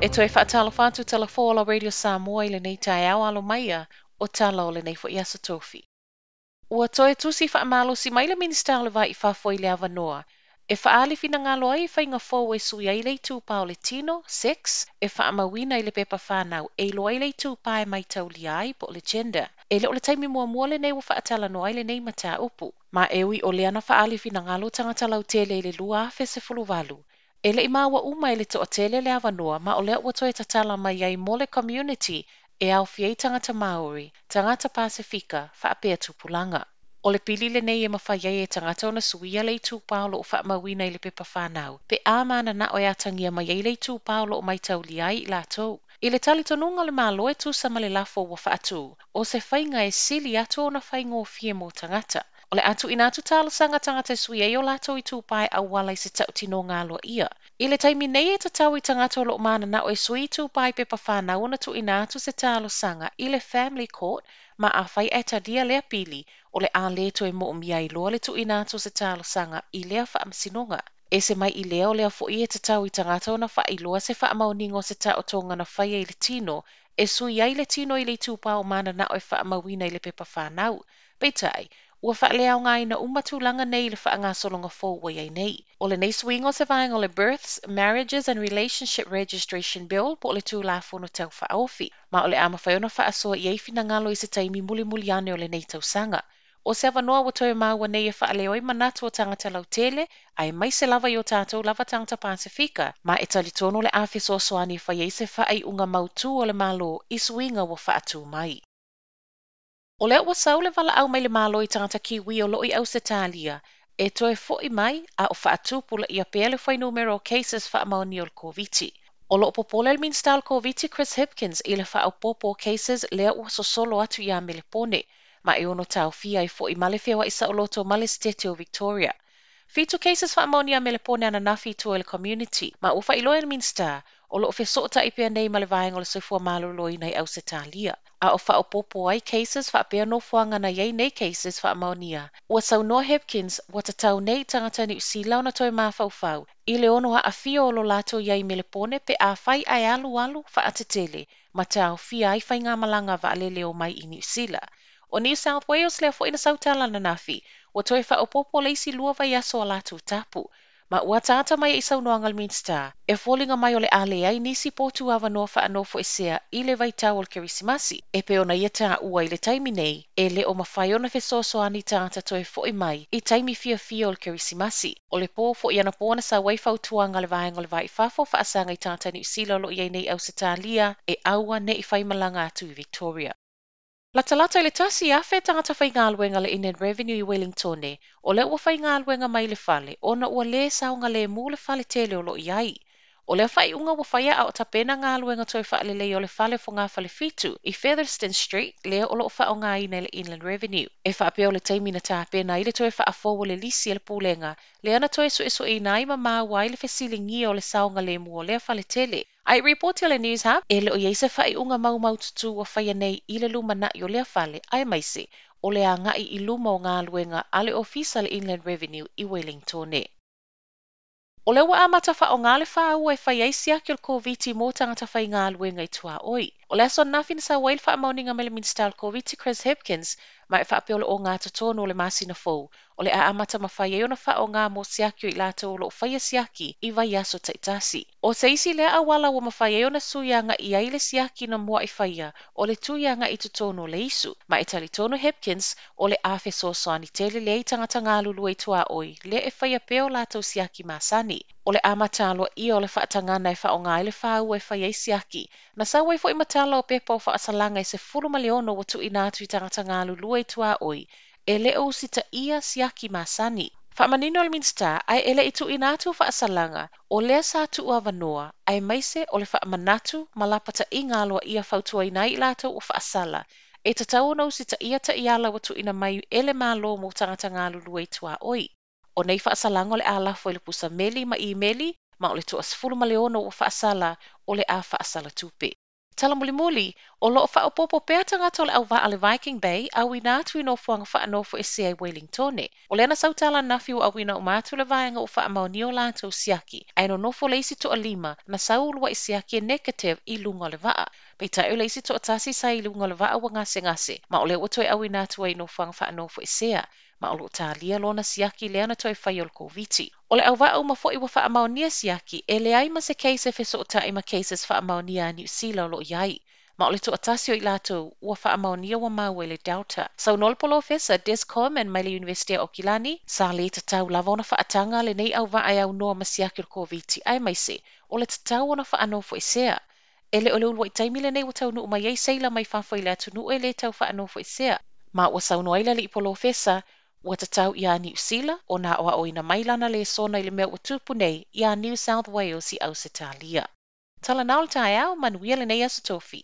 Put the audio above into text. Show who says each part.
Speaker 1: E toe faatalofa atu Tala Fou Ola Radio Samoa i lenei taeao alo maia o tala o lenei foi aso tofi. Ua toe tusi faamalosi mai le Minisita o le Va i Fafo i le avanoa e faaali finagalo ai i faiga fou e sui ai le itupa o le tino, sex, e faamauina i le pepa fanau e iloa ai le itupa e maitaulia ai po o le gender. E le o le taimi muamua lenei ua faatalanoa ai lenei mataupu. Ma e ui o lea na faaali finagalo tagata lautele i le 2018, e le i maua uma e le toatele le avanoa ma o lea ua toe tatala mai ai mo le community e aofia ai tagata Māori, tagata Pasefika, faapea tupulaga. O le pili lenei e mafai ai e tagata ona suia le itupa o loo faamauina i le pepa fanau, pe a mananao e atagia mai ai le itupa o loo maitaulia ai i latou. I le talitonuga o le Malo e tusa ma le lafo ua faatu, o se faiga e sili atu ona faigofie mo tagata. O le a tuuina atu talosaga tagata e sui ai o latou itupa e auala i se tautinoga aloaia. I le taimi nei e tatau i tagata o loo mananao e sui itupa i pepa fanau ona tuuina atu se talosaga i le Family Court ma afai ae talia lea pili, o le a le toe moomia ai loa le tuuina atu o se talosaga i lea faamasinoga. Ese mai i lea o lea foi e tatau i tagata ona faailoa se faamaoniga o se taotoga na faia i le tino, e sui ai le tino i le itupa o mananao e faamauina i le pepa fanau. Peitai, ua faaleaogaina uma tulaga nei i le faagasologa fou ua i ai nei. O lenei suiga o se vaega o le Births, Marriages and Relationship Registration Bill po o le Tulafono Tau Faaofi, ma o le a mafai ona faasoa i ai finagalo i se taimi mulimuli ane o lenei tausaga. O se avanoa ua toe maua nei e faaleo ai manatu o tagata lautele, aemaise lava i o tatou lava tagata Pasefika, ma e talitonu o le a fesoasoani e fai ai se faaiuga mautū o le Malo i suiga ua faatū mai. O lea ua sau le valaau mai le Malo i tagata Kiwi o loo i Ausetalia e toe foi mai a o faatupulaia pea le fuainumera o cases faamaonia o le Koviti. O loo popole le Minisita o le Koviti Chris Hipkins i le faaopoopo o cases lea ua sosolo atu ia Melepone, ma e ono taofia ai foi ma le feoai saoloto ma le Setete o Victoria. 7 cases faamaonia Melepone ananafi i tua i le community, ma ua faailoa e le Minisita o loo fesootai pea nei ma le vaega o le soifua maloloina i Ausetalia. A o faaopoopo ai cases faapea nofoaga na i ai nei cases faamaonia. Ua saunoa Hipkins ua tatau nei i tagata Niu Sila ona toe mafaufau i le ono aafia o lo latou i ai i Melepone pe afai ae alualu faatetele ma taofia ai faigamalaga vaalele o mai i Niu Sila. O New South Wales lea foi na sau tala ananafi, ua toe faaopoopo le isi 2 vaiaso o latou tapu. Ma ua ataata mai ai i saunoaga a le Minisita, e foliga mai o le a leai nisi potu avanoa faanofoesea i le vaitau o le Kerisimasi, e pei ona ia taua i le taimi nei, e le o mafai ona fesoasoani tagata toe foi mai i taimi fiafia o le Kerisimasi. O le pō foi anapo na sau ai fautuaga a le vaega o le Va i Fafo faasaga i tagata Niu Sila o loo i ai nei i Ausetalia e aua ne i faimalaga atu i Victoria. Latalata i le 1,000 tagata faigaluega a le Inland Revenue i Wellingtone, o lea ua faigaluega mai le fale ona ua lē saogalēmū le fale tele o loo i ai. O lea faaiuga ua faia a o tapena galuega toe faalelei o le fale o fogafale 7 i Featherston Street lea o loo faaaogaina e le Inland Revenue. E faapea o le taimi na tapena ai le toe faafou o le lisi a le pulega, lea na toe suesueina ai ma maua ai le fesiligia o le saogalēmū o lea fale tele. Ae ripoti a le News Hub, e le o i ai se faaiuga maumaututu ua faia nei i le lumanai o lea fale, aemaise o le agai i luma o galuega a le Ofisa o le Inland Revenue i Wellingtone. O lea ua amata faaaoga le fāua e fai ai siaki o le Koviti mo tagata faigaluega i tuaoi. O le aso ananafi na sau ai le faamaoniga mai le Minisita o le Koviti Chris Hipkins, ma e faapea o le ogatotonu o le masina fou, o le a amata mafai ai ona faaaoga mo siaki o i latou o loo faia siaki i vaiaso taitasi. O se isi lea auala ua mafai ai ona sui agai ai le siaki na muai faia o le tui agai i totonu o le isu. Ma e talitonu Hipkins o le a fesoasoani tele lea i tagata galulue i tuaoi lea e faia pea o latou siaki masani. O le amata aloaia o le faatagaga e faaaoga ai le fāua e fai ai siaki. Na sau ai foi ma tala o pepa o faasalaga e 16 ua tuuina atu i tagata galulue i tuaoi e le o usitaia siaki masani. Faamanino le Minisita ae e le i tuuina atu faasalaga o lea sa tuu avanoa aemaise o le faamanatu ma lapataiga aloaia fautuaina ai i latou ua faasala e tatau ona usitaia taiala ua tuuina mai e le Malo mo tagata galulue i tuaoi. O nei faasalaga o le a lafo i le pusa meli ma imeli, ma o le 16 ua faasala o le a faasala tupe. Tala mulimuli, o loo faaopoopo pea tagata o le auvaa o le Viking Bay auina atu i nofoaga faanofoesea i Wellingtone. O lea na sau tala ananafi ua auina uma atu le vaega ua faamaonia o latou siaki, ae nonofo le isi toalima na sau uluai siaki e negative i luga o le vaa. Peitai o le isi toatasi sa i luga o le vaa ua gasegase, ma o lea ua toe auina atu ai i nofoaga faanofoesea, ma o loo talia lona siaki lea na toe fai o le Koviti. O le auvaa uma foi ua faamaonia siaki, e leai ma se case e fesootai ma cases faamaonia a Niu Sila o loo iai. Ma o le toatasi o i latou ua faamaonia ua maua i le Delta. Saunoa le Polofesa Des Coleman mai le Iunivesite o Aukilani, sa le tatau lava ona faataga lenei auvaa e aunoa ma siaki o le Koviti, aemaise o le tatau ona faanofoesea. E le o le uluai taimi lenei ua taunuu mai ai seila mai fafo i le atunuu e le tau faanofoesea. Ma ua saunoa ai le alii polofesa, ua tatau iā Niu Sila ona aoaoina mai lana lesona i le mea ua tupu nei iā New South Wales i Ausetalia. Tala na o le taeao, manuia lenei Aso Tofi.